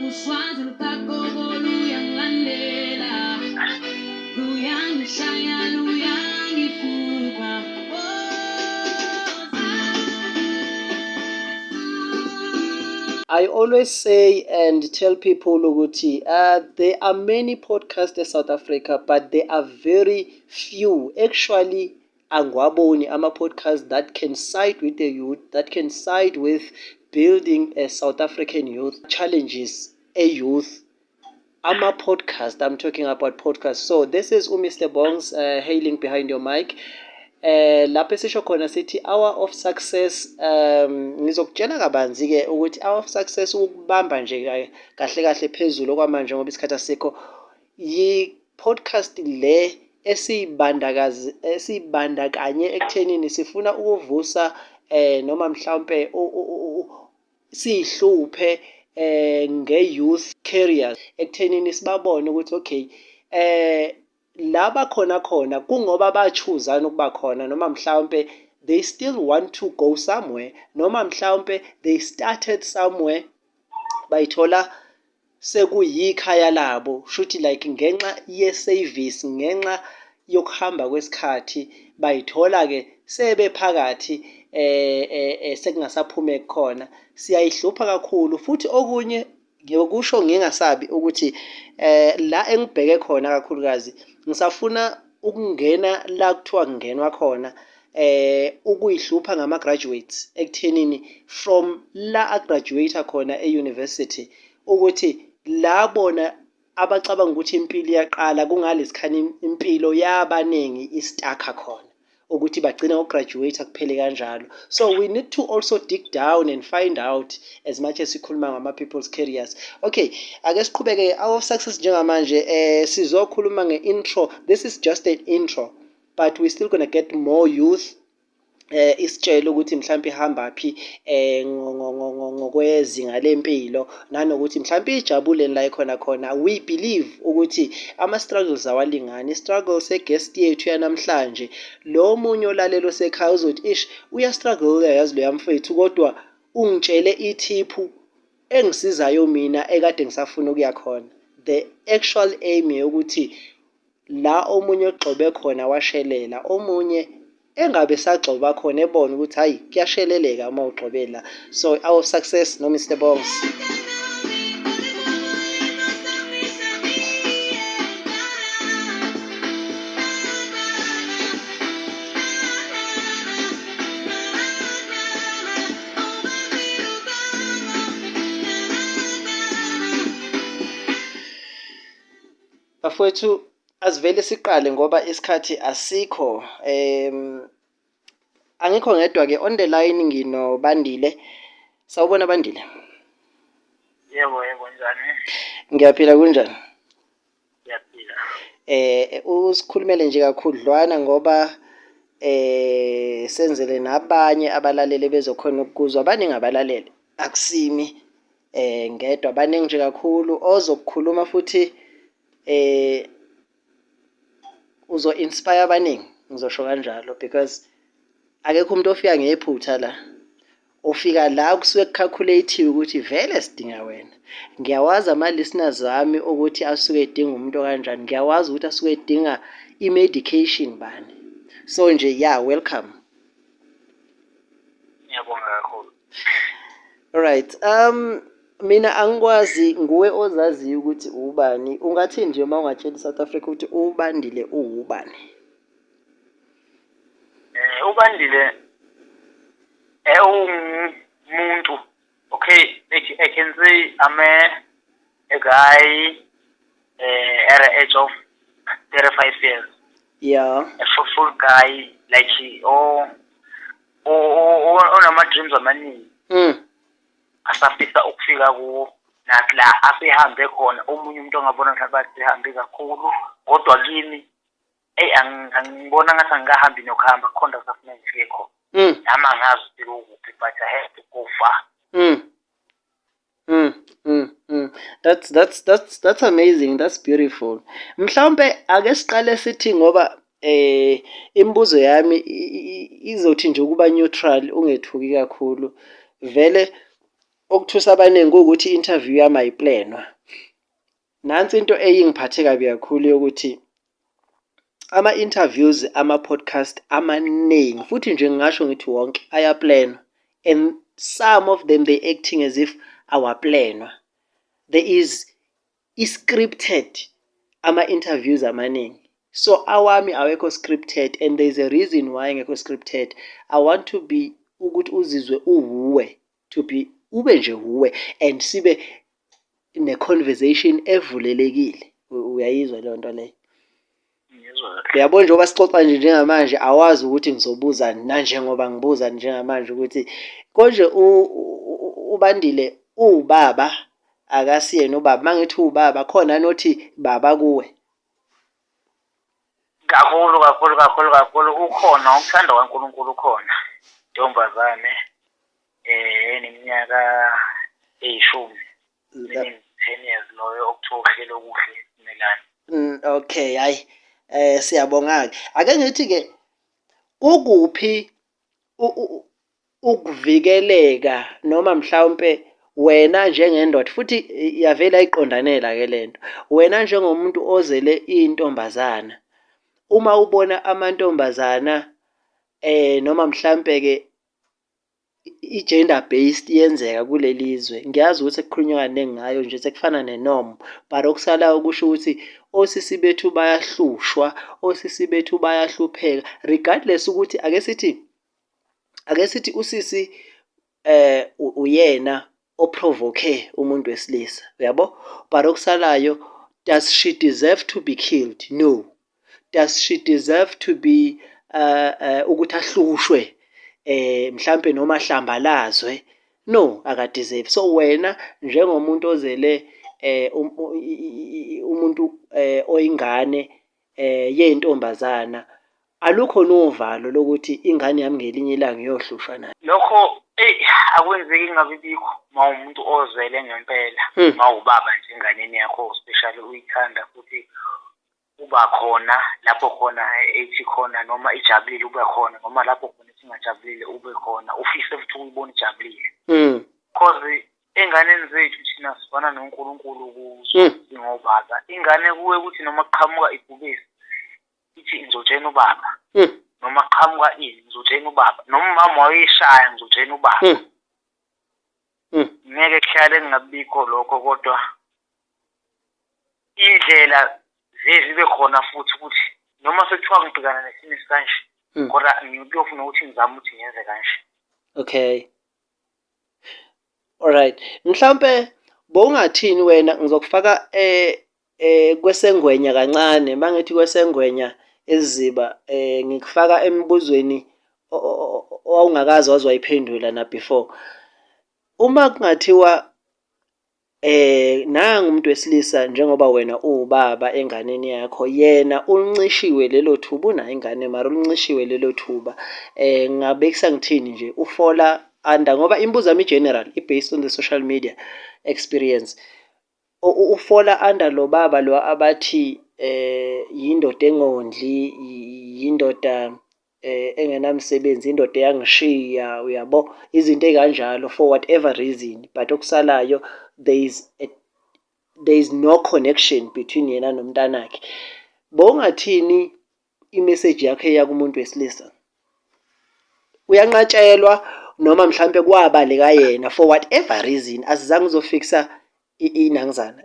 Uswazi lukagogo luyangilandela, luyangishaya luyangihlupha. I always say and tell people ukuthi there are many podcasts e South Africa, but there are very few actually, angiwaboni ama-podcasts that can side with the youth, that can side with building a South African youth, challenges a youth, ama-podcast. I'm talking about podcast. So this is uMr Bongs, hailing behind your mic, lapho esisho khona sithi Hour of Success. Ngizokutshela kabanzi ke ukuthi Hour of Success, ukubamba nje kahle kahle phezulu okwamanje ngoba isikhathi asikho, yi podcast le esiyibandakazi esiyibandakanye ekuthenini sifuna ukuvusa noma mhlawumbe siyihluphe nge-youth careers, ekuthenini sibabone ukuthi okay, laba khona khona kungoba ba-choose-ana ukuba khona, noma mhlawumbe they still want to go somewhere, noma mhlawumbe they started somewhere, bayithola sekuyikhaya labo shuthi, like ngenxa ye-service, ngenxa yokuhamba kwesikhathi bayithola-ke sebephakathi, sekungasaphumeki khona. Siyayihlupha kakhulu futhi. Okunye ngiyokusho ngingasabi ukuthi la engibheke khona kakhulukazi, ngisafuna ukungena la kuthiwa kungenwa khona, ukuyihlupha ngama-graduates, ekuthenini from la a-graduate khona e-university, ukuthi la bona abacabanga ukuthi impilo iyaqala kungalesikhani, impilo yabaningi i-stuck-a khona ukuthi bagcine ngoku-graduate kuphele kanjalo. So we need to also dig down and find out as much as sikhuluma ngama-people's careers. Okay, ake siqhubeke. Hour of Success njengamanje, sizokhuluma nge-intro. This is just an intro, but we're still gonna get more youth, isitshele ukuthi mhlawumbe ihamba phi ngokwezinga lempilo, nanokuthi mhlawumbe ijabule la ikhona khona. We believe ukuthi ama-struggles awalingani. I-struggle se-guest yethu yanamhlanje, lo munye olalelo osekhaya uzothi, "Ish, uya-struggle, yazi loya mfethu, kodwa ungitshele i-tip engisizayo mina ekade ngisafuna ukuya khona." The actual aim yokuthi la omunye ogxobe khona washelela, omunye engabe sagxoba khona, ebona ukuthi hayi, kuyasheleleka uma ugxobe la. So Hour of Success no Mr Bongs. Bafowethu, asivele siqale ngoba isikhathi asikho. Angikho ngedwa ke on the line, nginoBandile. Sawubona, Bandile. Yebo, njani? Ngiyaphila, kunjani? Ngiyaphila. Usikhulumele nje kakhudlwana ngoba senzele nabanye abalaleli bezokhona ukuzwa. Baningi abalaleli, akusimi ngedwa, baningi nje kakhulu. Ozokukhuluma futhi uzo inspire abaningi, ngizosho kanjalo, because akekho umuntu ofika ngephutha la. Ufika la kusuke ku-calculate-iwe ukuthi vele sidinga wena. Ngiyawazi ama-listeners ami ukuthi asuke edinga umuntu okanjani, ngiyawazi ukuthi asuke edinga i-medication bani. So nje, yeah, welcome. Ngiyabonga kakhulu. Alright, mina angikwazi, nguwe ozaziyo ukuthi ubani. Ungathi nje uma ungatshela i-South Africa ukuthi uBandile uwubani? UBandile ungumuntu, okay, I can say I'm a guy at the age of 35 years. A fruitful guy, like oh onama dreams amaningi asafisa ukufika kuwo, nathi la asehambe khona. Omunye umuntu ongabona mhlawumbe athi sihambe kakhulu, kodwa kimi, eyi, angibona ngathi angikahambi nokuhamba, kukhona kusafuna ngifike khona. Nami angazi ukuthi kukuphi, but I have to go far. That's amazing. That's beautiful. Mhlawumbe ake siqale sithi, ngoba imibuzo yami izothi nje ukuba neutral, ungethuki kakhulu. Vele. Okuthusa abaningi kuwukuthi i-interview yami ayiplenwa. Nansi into eyingiphathe kabi kakhulu yokuthi ama-interviews ama-podcast amaningi, futhi nje ngingasho ngithi wonke ayaplenwa, and some of them they acting as if awaplenwa. There is i-scripted ama-interviews amaningi. So awami awekho scripted, and there is a reason why engekho scripted. I want to be ukuthi uzizwe uwuwe, to be ube nje wuwe, and sibe ne-conversation evulelekile. Uyayizwa leyo nto leyo? Ngizwa. Uyabo, njengoba sixoxa nje njengamanje, awazi ukuthi ngizobuzani, nanjengoba ngibuza njengamanje ukuthi konje uBandile uwubaba, akasiyena ubaba? Uma ngithi uwubaba, khona nothi baba kuwe? Kakhulu, kakhulu, kakhulu, kakhulu. Ukhona ukuthanda kwaNkulunkulu, ukhona ntombazane eneminyaka 10, meaning 10 years, loyo okuthiwa uhlelo okuhle Simelane. Okay, hayi, siyabonga ke. Ake ngithi ke, kukuphi ukuvikeleka, noma mhlawumbe wena njengendoda, futhi iyavele ayiqondanela ke lento, wena njengomuntu ozele intombazana, uma ubona amantombazana noma mhlambe ke i-gender based yenzeka kuleli zwe, ngiyazi ukuthi kukhulunywa kaningi ngayo nje, sekufana ne-norm, but okusalayo kusho ukuthi osisi bethu bayahlushwa, osisi bethu bayahlupheka, regardless ukuthi ake sithi usisi uyena oprovoke umuntu wesilisa, uyabo, but okusalayo, does she deserve to be killed? No. Does she deserve to be ukuthi ahlushwe mhlambe noma ahlambalazwe? No, akadeserve. So wena njengomuntu ozele umuntu oyingane yentombazana, alukho novalo lokuthi ingane yami ngelinye ilanga iyohlushwa nayo? Lokho, eyi, akwenzeki kungabi bikho uma umuntu ozele ngempela, uma ubaba nje enganeni yakho especially uyithanda, futhi uba khona lapho khona ethi khona, noma ijabulile ube khona, noma lapho khona esingajabulile ube khona, ufise futhi ukuyibona ijabulile, cause ey'nganeni zethu thina sifana noNkulunkulu kuzo. Singobaba, ingane kuwe ukuthi noma kuqhamuka ibhubesi ithi, "Ngizotshena ubaba," noma kuqhamuka ini, "Ngizotshena ubaba," noma umama wayeshaya, "Ngizotshena ubaba." Ngeke kuhlale kungabikho lokho, kodwa indlela ziye zibe khona futhi ukuthi noma sekuthiwa ngibhekana nesimo esikanje, kodwa ngiyofuna ukuthi ngizame ukuthi ngenze kanje. Okay, alright, mhlambe bowungathini wena? Ngizokufaka kwesengwenya kancane. Mangithi kwesengwenya eziba, ngikufaka embuzweni owawungakazi waze wayiphendula na before. Uma kungathiwa nangu umuntu wesilisa, njengoba wena uwubaba enganeni yakho, yena uncishiwe lelo thuba, unayo ingane mara uncishiwe lelo thuba, ngingabekisa ngithini nje, ufola under, ngoba imibuzo yami i-general, i-based on the social media experience, ufola under lo baba lo abathi yindoda engondli, yindoda engenamsebenzi, indoda eyangishiya, uyabo, izinto ey'kanjalo, for whatever reason, but okusalayo there is no connection between yena nomntanakhe. Bowungathini i-message yakho eya kumuntu wesilisa? Uyanqatshelwa, noma mhlampe kwabaleka yena for whatever reason, asizange uzofikisa inangizana,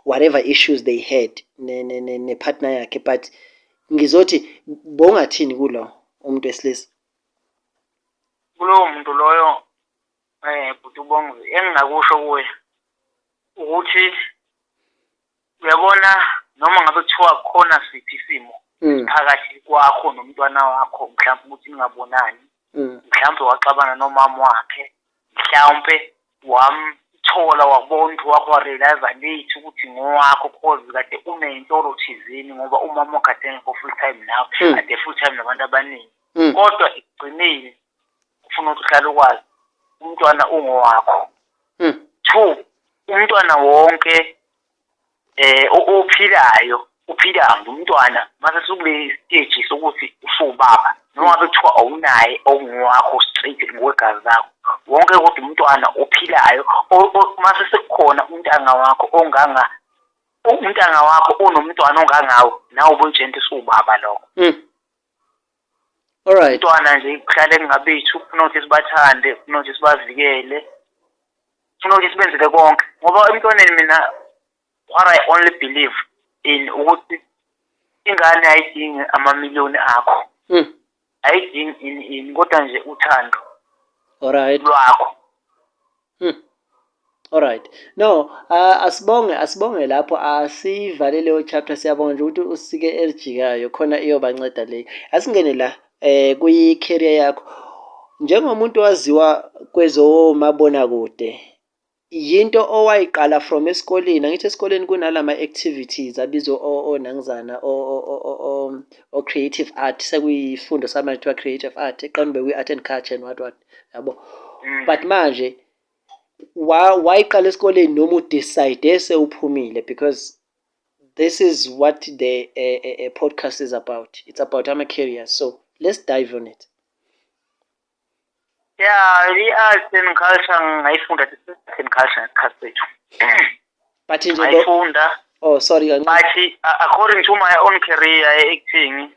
whatever issues they had ne-partner yakhe, but ngizothi bowungathini kulo umuntu wesilisa? Kulowo muntu loyo, bhuti uBongwe, engingakusho kuye ukuthi uyabona, noma ngabe kuthiwa khona siphi isimo phakathi kwakho nomntwana wakho, mhlawumbe ukuthi ningabonani, mhlawumbe waxabana nomama wakhe, mhlawumbe wamthola, wabona ukuthi wakho, warealize late ukuthi ngowakho, cause kade uney'ntolo thizeni, ngoba umama wakhe kade engekho full time nawe, kade full time nabantu abaningi, kodwa ekugcineni ufuna ukuthi uhlale ukwazi umntwana ungowakho. Two, umntwana wonke ophilayo. Uphila ngumntwana mase sukule stage sokuthi usubaba, noma ngabe kuthiwa awunaye ongowakho straight ngokwegazi lakho wonke, kodwa umntwana ophilayo mase sekukhona untanga wakho onganga untanga wakho onomntwana ongangawe, nawe ubuyitshela ukuthi usubaba lokho. All right. Umntwana nje kuhlale kungabethu, kufuna ukuthi sibathande, kufuna ukuthi sibavikele, kufuna ukuthi sibenzele konke, ngoba emntwaneni mina what I only believe in ukuthi ingane ayidingi amamiliyoni akho, ayidingi ini ini, kodwa nje uthando All right. lwakho. All right. No, asibonge lapho, asivale leyo chapter. Siyabonga nje ukuthi usike elijikayo khona iyobanceda leyo. Asingene la kuyi career yakho. Njengomuntu waziwa kwezomabonakude, yinto owayiqala from esikoleni? Angithi esikoleni kunalama activities abizwa onangizana o creative art, sekuyifundo samanje kuthiwa creative art, eqala kwi art and culture and what what, yabo. But manje wayiqala esikoleni noma udecide sewuphumile? Because this is what the podcast is about, it's about ama careers, so let's dive on it. Yeah, i-art and culture ngayifunda, art and culture ngesikhathi sethu. But nje Ngayifunda. Oh, sorry kancane. But according to my own career e-acting,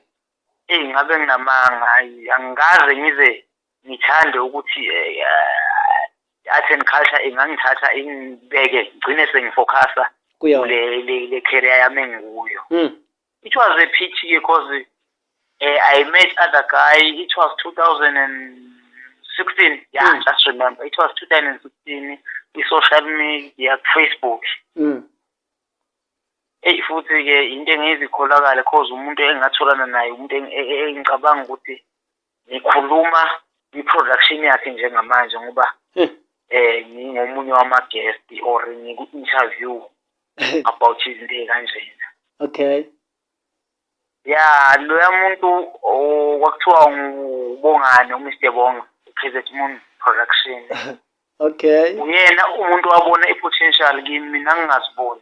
eyi, ngabe nginamanga, hayi, angikaze ngize ngithande ukuthi art and culture ingangithatha ingibeke ngigcine sengifocusa kuyona kule le career yami engikuyo. It was a pity because I met other guy, it was 2016, yeah. Just remember it was 2016, i-social media, Facebook. Eyi, futhi-ke into engizikholakale cause umuntu engingatholana naye, umuntu engicabanga ukuthi ngikhuluma i-production yakhe njengamanje, ngoba ngingomunye wama-guest or ngiku-interview about izinto ey'kanjena. Ya, loya muntu kwakuthiwa nguBongani, uMr Bonga, KZ Moon Production. Uyena umuntu wabona i-potential kimi, mina ngingaziboni.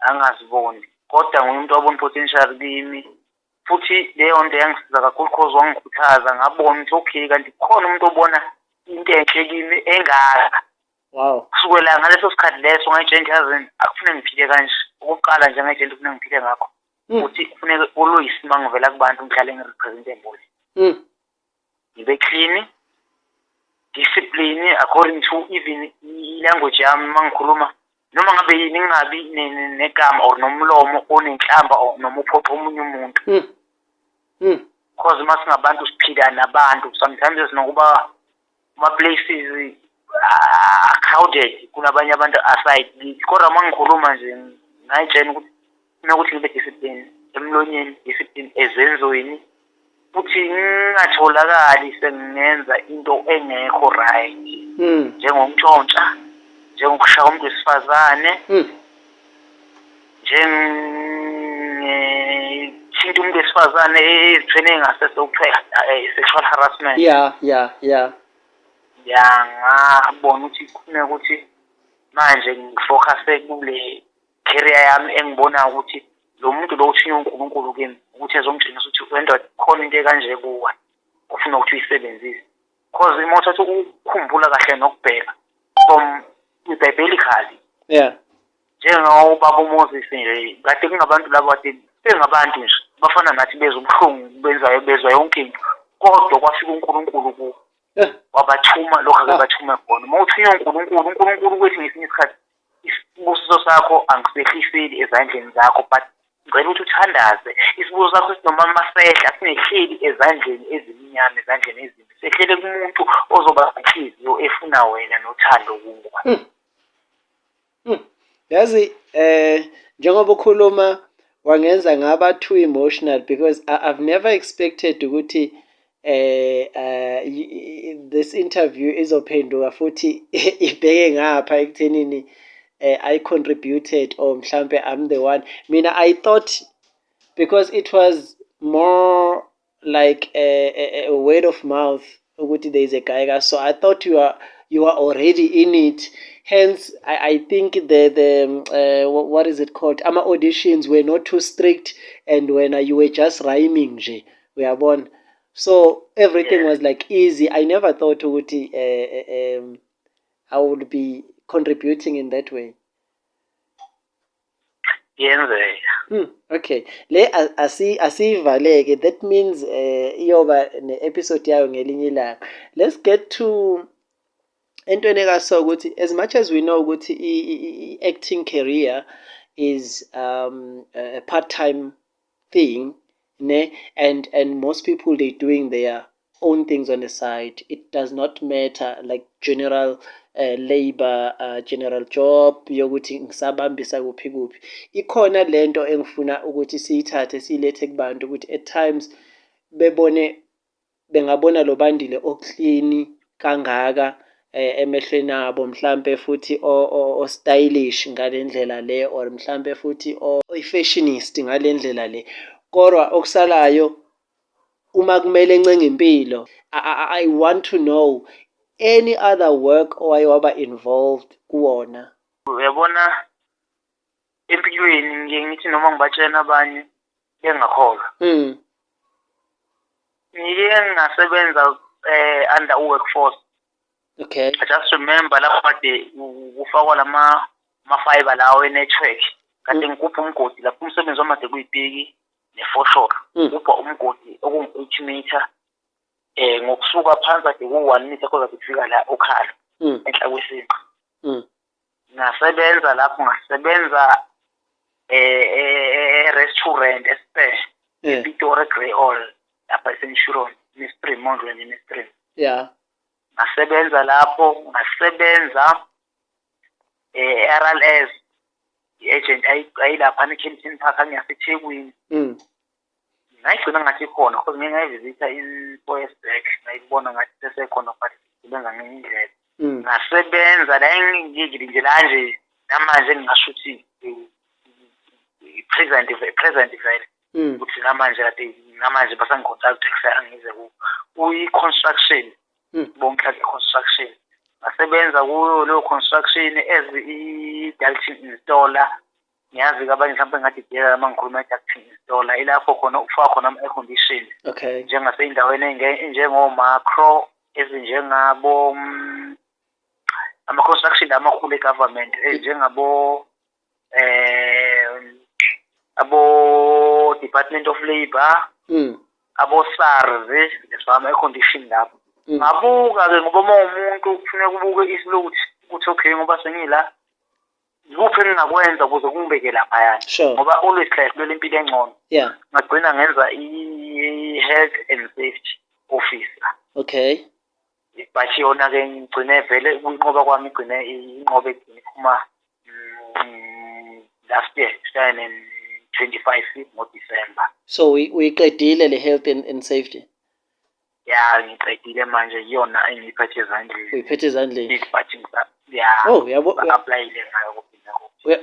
Angaziboni, kodwa nguye umuntu wabona i-potential kimi, futhi leyo nto yangisiza kakhulu cause wangikhuthaza, ngabona ukuthi okay, kanti kukhona umuntu obona into enhle kimi engaka. Kusukela ngaleso sikhathi leso ngayitshela ukuthi yazini, akufuneke ngiphile kanje. Okokuqala nje ngayitshela ukuthi kufuneka ngiphile ngakho ukuthi kufuneke always uma ngivela kubantu ngihlale ngi-representable, ngibe clean, discipline according to even i-language yami uma ngikhuluma, noma ngabe yini, ngingabi negama or nomlomo onenhlamba or noma uphoxa omunye umuntu. Because uma singabantu siphila nabantu, sometimes sinokuba kuma-places crowded, kunabanye abantu aside kithi, kodwa uma ngikhuluma nje ngayitshela ukuthi kufuneka ukuthi ngibe discipline emlonyeni, discipline ezenzweni, futhi ngingatholakali sengingenza into engekho right, njengokuntshontsha, njengokushaya umuntu wesifazane, njengethinta umuntu wesifazane ezithweni engasese, okuthiwa sexual harassment. Ya, ngabona ukuthi kufuneka ukuthi manje ngifocuse kule career yami engibona ukuthi lo muntu lo uthunywe uNkulunkulu kimi ukuthi ezongitshengisa ukuthi wendoda, khona into ekanje kuwe ufuna ukuthi uyisebenzise, cause uma uthatha ukukhumbula kahle nokubheka from biblically, njengobaba uMoses nje, kade kungabantu labo kade bengabantu nje bafana nathi, bezwa ubuhlungu, benzayo, bezwa yonke into, kodwa kwafika uNkulunkulu kubo, wabathuma lokho ake bathume khona. Uma uthunywe uNkulunkulu, uNkulunkulu kwethi ngesinye isikhathi isibusiso sakho angisehliseli ezandleni zakho, but ngicela ukuthi uthandaze isibusiso sakho noma masehla singehleli ezandleni ezimnyama, ezandleni ezimbi, sehlele kumuntu ozoba nenhliziyo efuna wena nothando kuwe. Yazi, njengoba ukhuluma wangenza ngaba too emotional because I've never expected ukuthi this interview izophenduka futhi ibheke ngapha ekuthenini I contributed or mhlambe I'm the one. Mina I thought because it was more like a word of mouth ukuthi there is a guy ka, so I thought you are You are already in it. Hence, I think the what is it called, ama auditions were not too strict and when you were just rhyming nje, uyabona? So everything was like easy. I never thought ukuthi I would be contributing in that way. Yenzeka. Okay. Le asiyivaleke. That means iyoba ne-episode yayo ngelinye ilanga. Let's get to entweni ekaso ukuthi as much as we know ukuthi i-acting career is a part-time thing, ne, and most people, they doing their own things on the side. It does not matter, like general labor, general job yokuthi ngisabambisa kuphi kuphi. Ikhona lento engifuna ukuthi siyithathe siyilethe kubantu ukuthi at times bebone, bengabona lo Bandile o-clean kangaka emehlweni abo, mhlampe futhi o stylish ngale ndlela le, or mhlampe futhi oyi-fashionist ngale ndlela le, kodwa okusalayo uma kumele encenge impilo. I want to know any other work owaye waba involved kuwona. Uyabona, empilweni ngiye ngithi noma ngibatshena abanye bengakholwa, ngike ngasebenza under workforce. I just remember lapho kade kufakwa lama ama-fiber lawo e-network, kade ngigubha umgodi lapho. Umsebenzi wami kade kuyipiki nefosholo, ngigubha umgodi okungu-8 meter, ngokusuka phansi kade ku-1 meter kodwa kufika la okhalo enhla kwesinqa. Ngasebenza lapho, ngasebenza e-restaurant eSpur, ePitori, eGreyall lapha eCenturion, Mistream, Mondlwane Mistream. Ngasebenza lapho, ngasebenza e-RLS, i-agent ayilapha eKempton Park angiyaseThekwini. Ngayigcina ngathi ikhona because ngike ngayivizitha in 4 years back, ngayibona ngathi sesekhona, but isebenza ngenye indlela. Ngasebenza la nje la nje namanje ngingasho ukuthi i-present, present vele, ukuthi namanje kade namanje basangi-contact angize kuyi-construction, bonke construction. Ngasebenza kuyo leyo construction as i-ducting installer. Ngiyazi-ke abanye mhlawumbe ngadideka uma ngikhuluma i-ducting installer, ilapho khona ukufaka khona ama-air condition, njengasey'ndaweni njengo-Makro, ezinjengabo ama-construction amakhulu e-government, ezinjengabo abo Department of Labour, abo SARS, esifaka ama-air condition lapho. Ngabuka-ke ngoba uma uwumuntu kufuneka ubuke isilokuthi ukuthi okay, ngoba sengila, ikuphi engingakwenza ukuze kungibeke laphayana, ngoba always like kulwela impilo engcono. Ngagcina ngenza i-health and safety officer, but yona-ke ngigcine vele ukuyinqoba kwami, igcine inqobe, igcine iphuma last year, 2025 ngoDisemba. So uyiqedile le health and safety? Ya, ngiqedile manje, iyona engiyiphethe ezandleni. Uyiphethe ezandleni. But ya, Oh, uyabo ba-apply-ile ngayo kuphi nakuphi.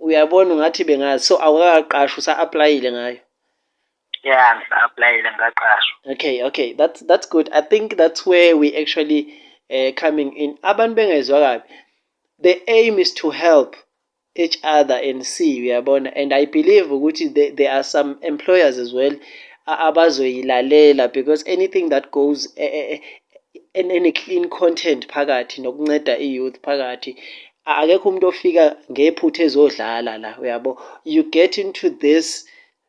Uyabona, ungathi bengazi, so awukaqashwa, usa-apply-ile ngayo? Ya, ngisa-apply-ile, ngaqashwa. Okay, that's good. I think that's where we actually coming in. Abantu bengezwa kabi. The aim is to help each other and see, uyabona, and I believe ukuthi there are some employers as well abazoyilalela because anything that goes ene clean content phakathi nokunceda i-youth phakathi, akekho umuntu ofika ngephutha ezodlala la, uyabo? You get into this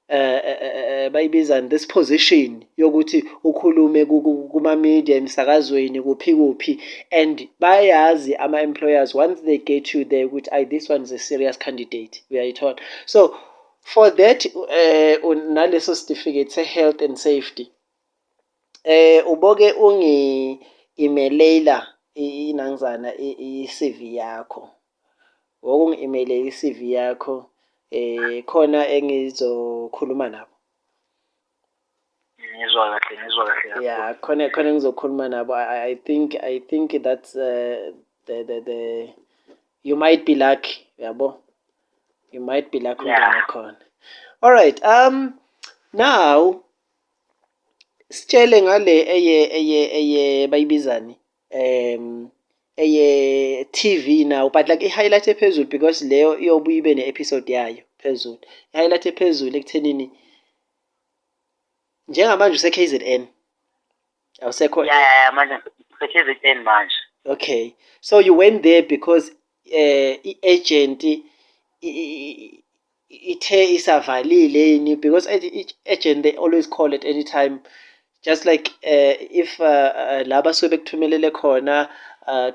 bayibizani, this position yokuthi ukhulume kuma-media, emsakazweni, kuphi kuphi, and bayazi ama-employers once they get you there ukuthi ayi, this one is a serious candidate, uyayithola? So for that, naleso certificate se-health and safety, uboke ungi-email-ela inangizana i-CV yakho, wokungi-email-ela i-CV yakho, khona engizokhuluma nabo. Ngizwa kahle, ngizwa kahle kakhulu. Yeah, khona engizokhuluma nabo. I think that's the you might be lucky, yabo, you might be lucky ungene khona. All right, now sitshele ngale eye bayibizani, Eye TV now, but like i-highlight ephezulu, because leyo iyobuye ibe ne-episode yayo phezulu. I-highlight ephezulu ekuthenini njengamanje use-KZN, awusekho? Yeah, manje ngise-KZN manje. Okay, so you went there because i-agent ithe isavalile yini? Because agent, they always call at any time, just like if laba suke bekuthumelele khona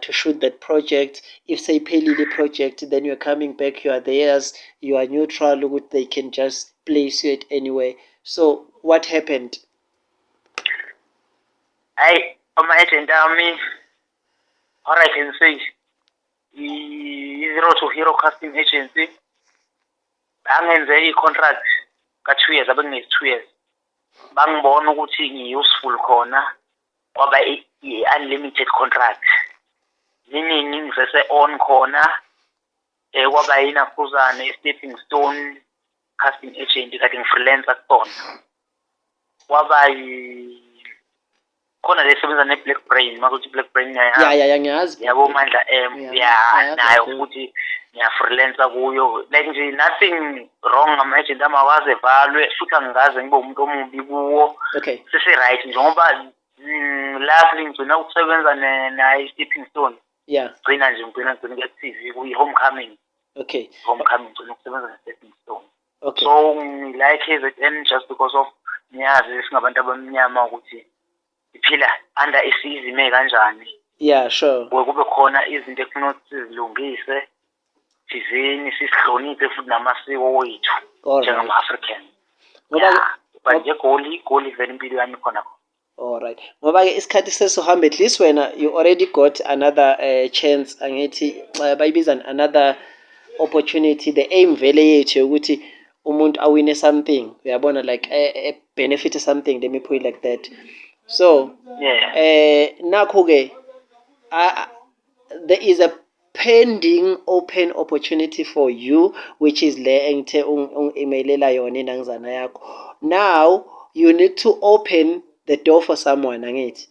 to shoot that project, if seyiphelile i-project, then you're coming back, you are theirs, you are neutral ukuthi they can just place you at anywhere. So what happened? Hayi, ama-agent ami, what I can say, i-Zero to Hero Casting Agency bangenze i-contract ka-2 years, abengine 2 years, bangibona ukuthi ngi-useful khona, kwaba i-unlimited contract, meaning ngisese on khona. Kwaba yinakhuzane i-Stepping Stone Casting Agent, kade ngi-freelancer kubona. Kwaba khona lesebenza ne-Black Brain, makuthi Black Brain. Ya, ngiyazi. Yabo, Mandla M. Yeah, Ya. Ngiyazi Nayo kakhulu. Futhi ngiya-freelancer kuyo. Like nje, nothing wrong ngama-agent ami, awaze evalwe, futhi angikaze ngibe umuntu omubi kuwo. Sese-right njengoba luckily ngigcina ukusebenza naye i-Stepping Stone. Gcina nje ngigcina ku-TV kuyi-Homecoming. Homecoming, ngigcina ukusebenza ne-Stepping Stone. So ngila e-KZN just because of niyazi singabantu abamnyama ukuthi iphila under isizime kanjani. Kuke kube khona izinto ekufuna ukuthi sizilungise thizeni, sisihloniphe futhi namasiko wethu njengama-African. Ngoba Yeah, but nje eGoli, iGoli vele impilo yami khona khona. Alright. Ngoba-ke isikhathi sesohamba, at least wena you already got another chance, angithi bayibiza another opportunity. The aim vele yethu ukuthi umuntu awine something, uyabona, like benefit something, let me put it like that. So nakho ke there is a pending open opportunity for you, which is le engithe ungi-emailela yona inangizana yakho. Now you need to open the door for someone, angithi?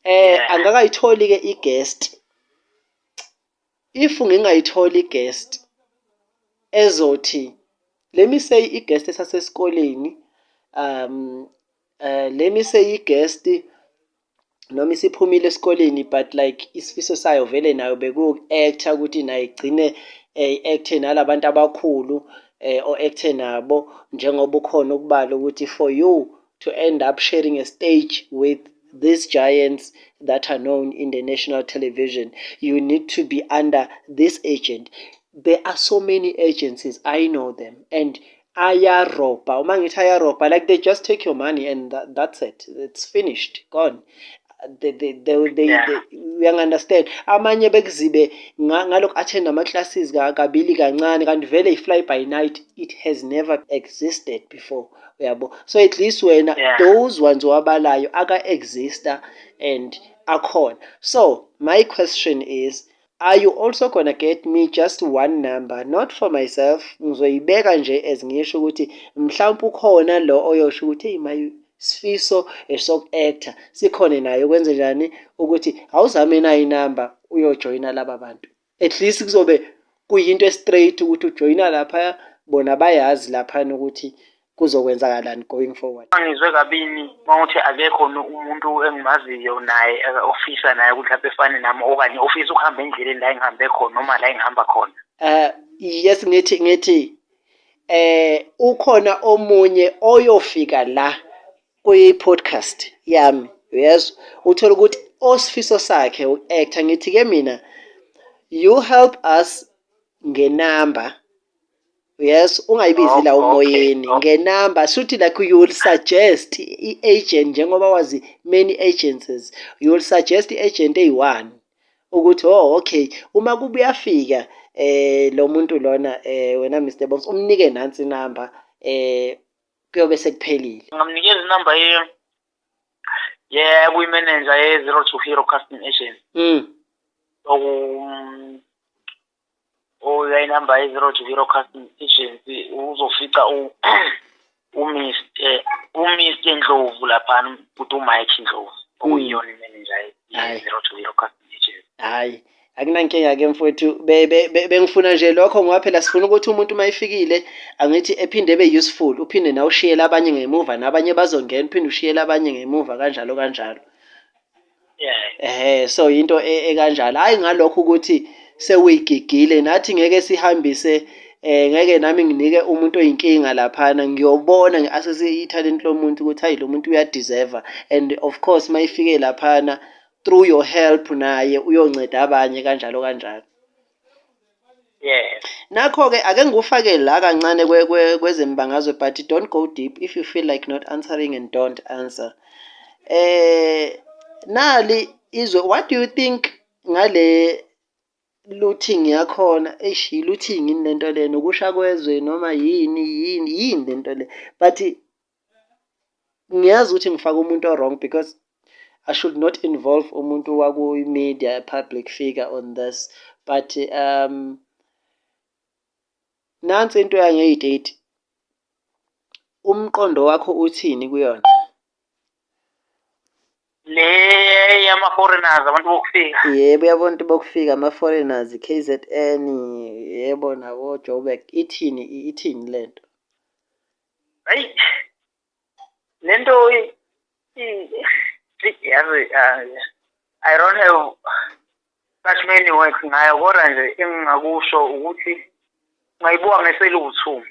Yeah. Angakayitholi ke i-guest. If ngingayitholi i-guest ezothi, let me say i-guest esasesikoleni, let me say i-guest noma isiphumile esikoleni, but like isifiso sayo vele nayo bekuwu-actor, ukuthi nayo igcine i-acte nalabantu abakhulu o-acte nabo, njengoba ukhona ukubala ukuthi for you to end up sharing a stage with these giants that are known in the national television, you need to be under this agent. There are so many agencies, I know them, and ayarobha. Uma ngithi ayarobha, like they just take your money and that's it, it's finished, gone. They they, uyangi-understand? Amanye bekuzibe ngalokhu attend ama-classes kabili kancane, kanti vele i-fly by night, it has never existed before, uyabo? So at least wena those ones owabalayo aka-exista and akhona. So my question is, are you also gonna get me just one number, not for myself, ngizoyibeka nje as ngisho ukuthi mhlawumbe ukhona lo oyosho ukuthi, "Hey, my sifiso esoku-actor sikhona naye, kwenze njani ukuthi awuzame nayo inamba uyojoyina laba bantu?" At least kuzobe kuyinto e-straight ukuthi ujoyina lapha, bona bayazi laphana ukuthi kuzokwenzakalani going forward. Ngizwe kabini mawuthi akekho umuntu engimaziyo naye ofisa naye ukuthi mhlawumbe efane nami, okanye ofisa ukuhamba endleleni la engihambe khona noma la engihamba khona. Yes, ngithi ukhona omunye oyofika la kwi podcast yami, uyezwa, uthola ukuthi osifiso sakhe uku-actor. Ngithi ke mina, you help us ngenamba, yes, ungayibizi la umoyeni, ngenamba shuthi like you will suggest i-agent, njengoba wazi many agencies, you will suggest i-agent eyi-one ukuthi, oh okay, uma kube uyafika lo muntu lona, wena Mr Bongs, umnike nansi inamba, kuyobe sekuphelile. Ngingamnikeza inamba ye kuyi-manager ye-Zero to Hero Casting Agent. Oku oya inamba ye-Zero to Hero Casting Agency, uzofica uMr Ndlovu laphana, uthi uMike Ndlovu, okuyiyona i-manager Hhayi. ye-Zero to Hero Casting Agency. Hhayi, akunankinga-ke mfowethu. Bengifuna nje lokho ngoba phela sifuna ukuthi umuntu uma efikile angithi ephinde ebe useful, uphinde nawe ushiyele abanye ngemuva nabanye bazongena uphinde ushiyele abanye ngemuva kanjalo kanjalo. Ehhe, so into ekanjalo. Hhayi ngalokho ukuthi sewuyigigile nathi ngeke sihambise ngeke nami nginike umuntu oyinkinga laphana ngiyobona ngi-assess ithalente lomuntu ukuthi hayi lo muntu uyadeserve and of course uma ifike laphana through your help naye uyonceda abanye kanjalo kanjalo. Yes. Nakho-ke ake ngikufake la kancane kwezembangazwe but don't go deep if you feel like not answering and don't answer. Nali izwe, what do you think ngale looting yakhona? Eish, yi-looting yini lento le, nokusha kwezwe noma yini yini yini lento le? But ngiyazi ukuthi ngifake umuntu o-wrong because I should not involve umuntu wakuyi-media, public figure on this, but nansi into yangeyi-30, umqondo wakho uthini kuyona? Le yama-foreigners, abantu bokufika? Yebo, yabantu bokufika, ama-foreigners, KZN, yebo, nabo Joburg, ithini ithini lento? Hayi, lento yazi, I don't have such many words ngayo, kodwa nje engingakusho ukuthi ungayibuka ngeseluwu-two.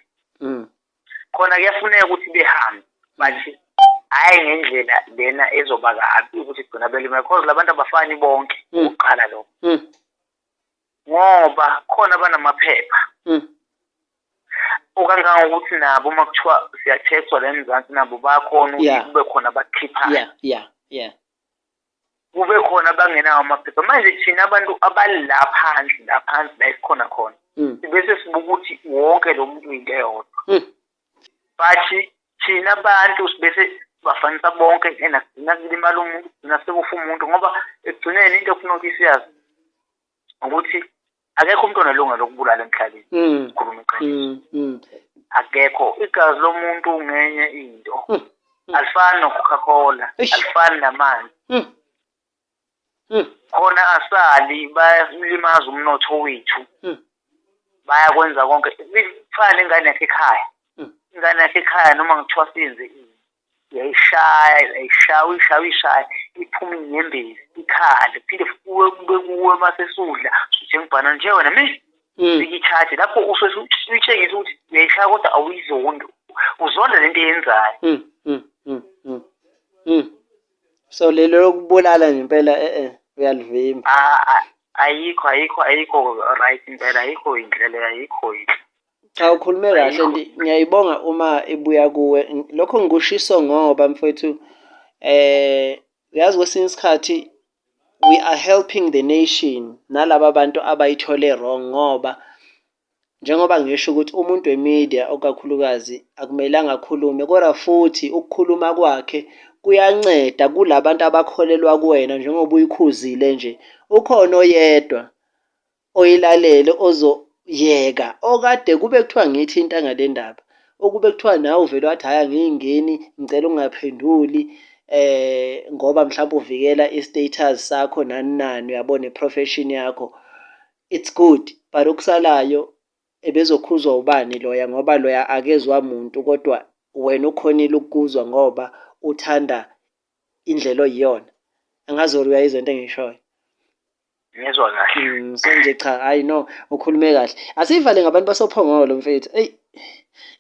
Khona kuyafuneka ukuthi behambe, but hhayi ngendlela lena ezoba kabi ukuthi gcina belimele, because labantu abafani bonke. Ukuqala lokho, ngoba khona abanamaphepha okangangokuthi nabo uma kuthiwa siyathethwa la eMzansi nabo bayakhona ukuthi kube khona abakukhiphayo, kube khona abangenawo amaphepha. Manje thina abantu abala phansi, la phansi la esikhona khona, bese sibuka ukuthi wonke lo muntu uyinto eyodwa, but thina abantu sibese bafanisa bonke and kugcina kulimala umuntu, kugcina sekufa umuntu, ngoba ekugcineni into ofuna ukuthi siyazi ukuthi akekho umuntu onelungelo lokubulala emhlabeni. Khuluma iqiniso, akekho. Igazi lomuntu ngenye into, alifani no-Coca-Cola, alifani namanzi. Khona asali bayalimaza umnotho wethu, bayakwenza konke. Kufana nengane yakhe ekhaya, ingane yakhe ekhaya noma ngithiwa siyenze ini, uyayishaya, uyayishaya, uyishaya, uyishaya, iphume inyembezi, ikhale, phinde kuwe kube kuwe mase sudla njengibhana nje wena mi ikithathe lapho usuyitshengisa ukuthi uyayishaya kodwa awuyizondi, uzonda lento eyenzayo. So lelo lokubulala nje impela uyalivimba. Ayikho, ayikho, ayikho right impela, ayikho indlela, ayikho inhle. Cha, ukhulume kahle. Ngiyayibonga uma ibuya kuwe. Lokho ngikushiso ngoba mfowethu, uyazi kwesinye isikhathi we are helping the nation nalaba bantu abayithole wrong, ngoba njengoba ngisho ukuthi umuntu we-media okakhulukazi akumelanga akhulume, kodwa futhi ukukhuluma kwakhe kuyanceda kulabantu abakholelwa kuwena njengoba uyikhuzile nje. Ukhona oyedwa oyilalele ozoyeka okade kube kuthiwa ngithi intanga le ndaba, okube kuthiwa nawe uvele wathi hhayi angiyingeni, ngicela ungaphenduli ngoba mhlawumbe uvikela i-status sakho nani nani, uyabona, i-profession yakho, it's good, but okusalayo ebezokhuzwa ubani loya, ngoba loya akezwa muntu kodwa wena ukhonile ukukuzwa ngoba uthanda indlela oyiyona. Angazi or uyayizwa into engiyishoyo? Ngizwa kahle. So nje cha, hayi no, ukhulume kahle. Asiyivale ngabantu basoPhongolo mfethu. Eyi,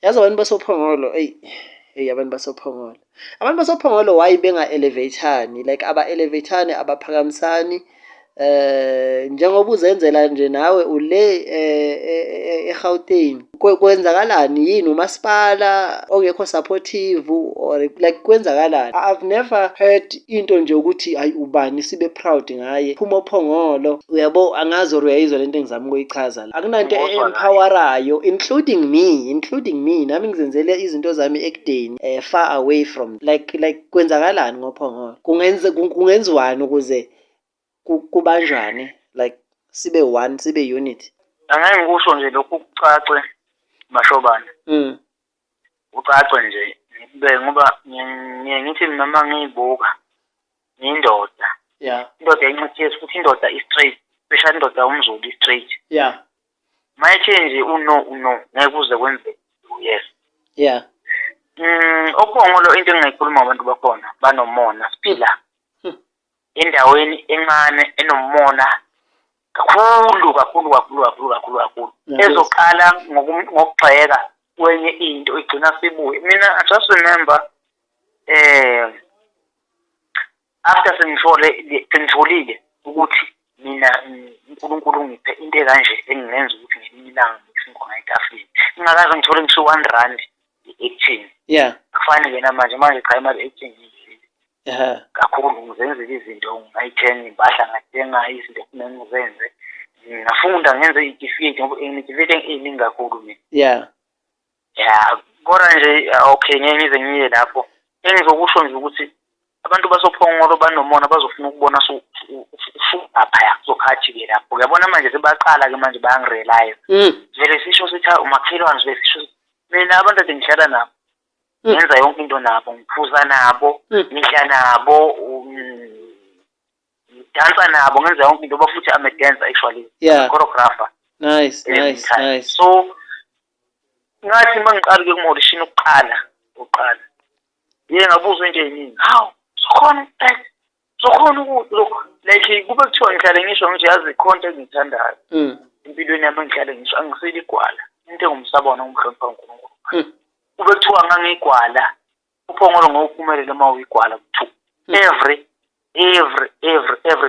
yazi abantu basoPhongolo, eyi, eyi abantu basoPhongolo. Abantu basoPhongolo why benga-elevate-ani? Like aba-elevate-ani, abaphakamisani. Njengoba uzenzela nje nawe ule eGauteng. Kwenzakalani yini, umasipala ongekho supportive or like kwenzakalani? I've never heard into nje ukuthi hayi ubani sibe proud ngaye. Phuma oPhongolo, uyabo, angazi or uyayizwa lento engizama ukuyichaza la. Akunanto empowerayo, including me nami ngizenzele izinto zami ekudeni, far away from like kwenzakalani ngoPhongolo? Kungenze kungenziwani ukuze kubanjwane, like sibe one, sibe unit? Angeke ngikusho nje lokhu kucace, Mashobane. Kucace nje ngikubeke ngoba ngiye ngithi mina uma ngiyibuka ngiyindoda. Indoda ayincithisi futhi, indoda i-straight, especially indoda yomZulu i-straight. Mayethe nje uno uno, ngeke kuze kwenzeke yes. OPhongolo, into engingayikhuluma ngabantu bakhona, banomona. Siphila endaweni encane enomona kakhulu kakhulu kakhulu kakhulu kakhulu kakhulu, ezoqala ngokugxeka kwenye into, igcina sibuye. Mina I just remember after sengitholile ukuthi mina uNkulunkulu ungiphe into ekanje engingenza ukuthi ngelinye ilanga ngisikhona etafuleni, ngingakaze ngithole ngisho R1 i-acting. Akufani-ke namanje. Manje cha, imali i-acting ngiyidlile kakhulu, ngizenzile izinto, ngayithenga impahla, ngathenga izinto ekufuneka ngizenze, ngafunda, ngenze iy'tifiketi, ngoba nginetifiketi ey'ningi kakhulu mina. Ya, kodwa nje okay, ngeke ngize ngiye lapho. Engizokusho nje ukuthi abantu basoPhongolo banomona, bazofuna ukubona usukaphaya, kuzokhathi-ke lapho. Uyabona manje sebaqala-ke manje, bayangi-realize. Vele sisho sithi umakhelwane, vele sisho mina abantu ade ngihlala nabo, ngenza yonke into nabo, ngiphuza nabo, ngidla nabo, ngidansa nabo, ngenza yonke into, futhi I'm a dancer actually. I'm a choreographer. So ngathi uma ngiqala ukuya kuma-audition ukuqala uqala, ye ngabuzwa into ey'ningi, "Hawu, sokhona uku-act, sokhona ukuthi lokhu," like kube kuthiwa ngihlale ngisho ngithi, yazi khona into engiyithandayo empilweni yami, engihlale ngisho, angisile igwala, into engumsabona ongumhlonipha uNkulunkulu. Kube kuthiwa ngangiyigwala, uPhongolo ngowuphumelele uma uyigwala to every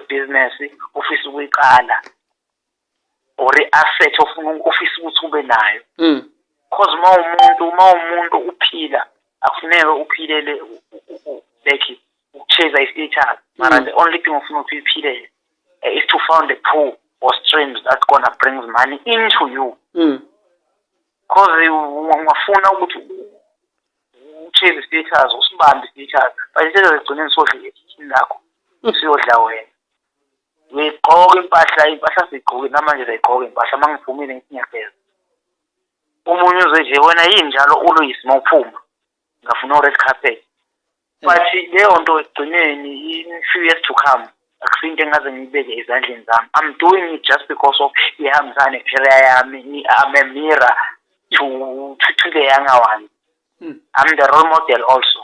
business ofisa ukuyiqala or i-asset ofuna ofisa ukuthi ube nayo, cause uma umuntu uphila, akufuneke uphilele like uku-chase i-status, mara the only thing ofuna ukuthi uyiphilele is to found a pool or streams that's gonna bring money into you, cause ungafuna ukuthi u-chase i-status, usibambe i-status, but i-status egcineni sodla ekhikhini lakho, siyodla wena. Ngigqoka impahla, impahla siyigqoke namanje, siyayigqoka impahla. Uma ngiphumile ngithi ngiyageza, omunye uze nje, "Wena yini njalo always uma uphuma ngafuna o-red carpet?" But leyo nto ekugcineni, in few years to come, akusinto engaze ngiyibeke ezandleni zami. I'm doing it just because of ihambisana ne-career yami. I'm a mirror to the younger ones. I'm the role model also.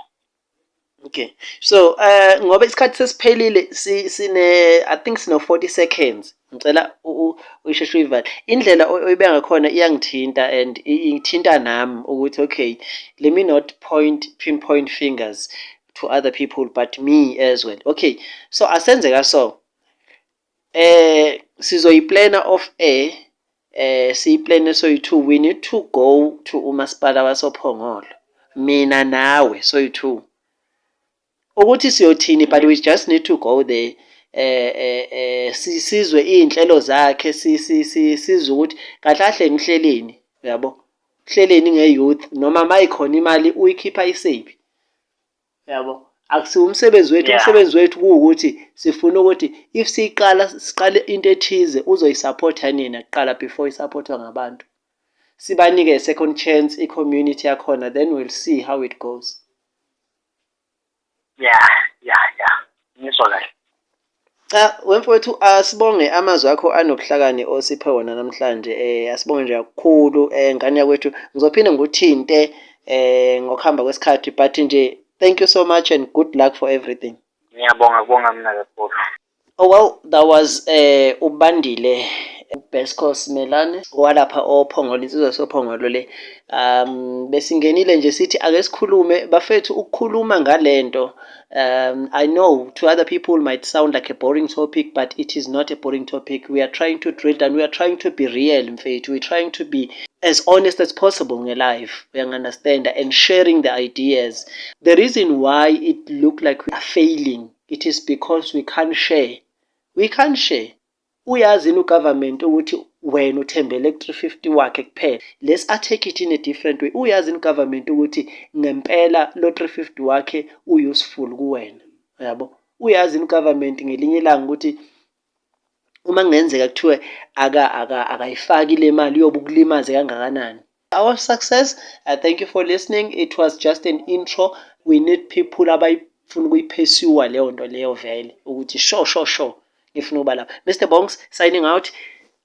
Okay. So ngoba isikhathi sesiphelile, sine I think sino 40 seconds. Ngicela uyisheshe uyivale. Indlela oyibeka ngakhona iyangithinta and ingithinta nami ukuthi okay, let me not point pinpoint fingers to other people but me as well. Okay. So asenzeka so. Sizoyiplana off air, siyiplane soyi-two. We need to go to umasipala wasoPhongolo. Mina nawe soyi-two. Ukuthi siyothini, but we just need to go there, sizwe iy'nhlelo zakhe, sizwe ukuthi kahle kahle ngihleleni, uyabo, hleleni nge-youth, noma mayikhona imali uyikhipha isephi, yabo. Akusiwo umsebenzi wethu. Umsebenzi wethu kuwukuthi sifuna ukuthi if siyiqala, siqale into ethize, uzoyisapotha nina kuqala before isaphothwa ngabantu. Sibanike a second chance i-community yakhona, then we'll see how it goes. Ya, ngizwa kahle. Cha wemfowethu, asibonge amazwi akho anobuhlakani osiphe wona namhlanje. Asibonge nje kakhulu, ngane yakwethu. Ngizophinde ngikuthinte ngokuhamba kwesikhathi, but nje thank you so much and good luck for everything. Ngiyabonga, kubonga mina kakhulu. Oh well, that was uBandile Besco Simelane walapha oPhongolo, insizwa yasoPhongolo le. Besingenile nje sithi ake sikhulume bafethu, ukukhuluma ngalento. I know to other people might sound like a boring topic, but it is not a boring topic. We are trying to drill down, we are trying to be real mfethu. We're trying to be as honest as possible nge-life. We understand and sharing the ideas. The reason why it look like we are failing, it is because we can't share. We can't share. Uyazi yini u-government ukuthi wena uthembele ku-350 wakhe kuphela? Let's attack it in a different way. Uyazi yini u-government ukuthi ngempela lo 350 wakhe u-useful kuwena? Uyabo? Uyazi yini u-government ngelinye ilanga ukuthi uma kungenzeka kuthiwe akayifaki le mali, uyobe ukulimaze kangakanani? Our success, thank you for listening. It was just an intro. We need people abayi Ngifuna ukuyi-pursue leyo nto leyo vele ukuthi sure sure sure ngifuna ukuba lapha. Mr Bongs signing out.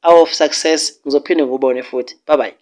Hour of Success, ngizophinde ngikubone futhi. Bye bye.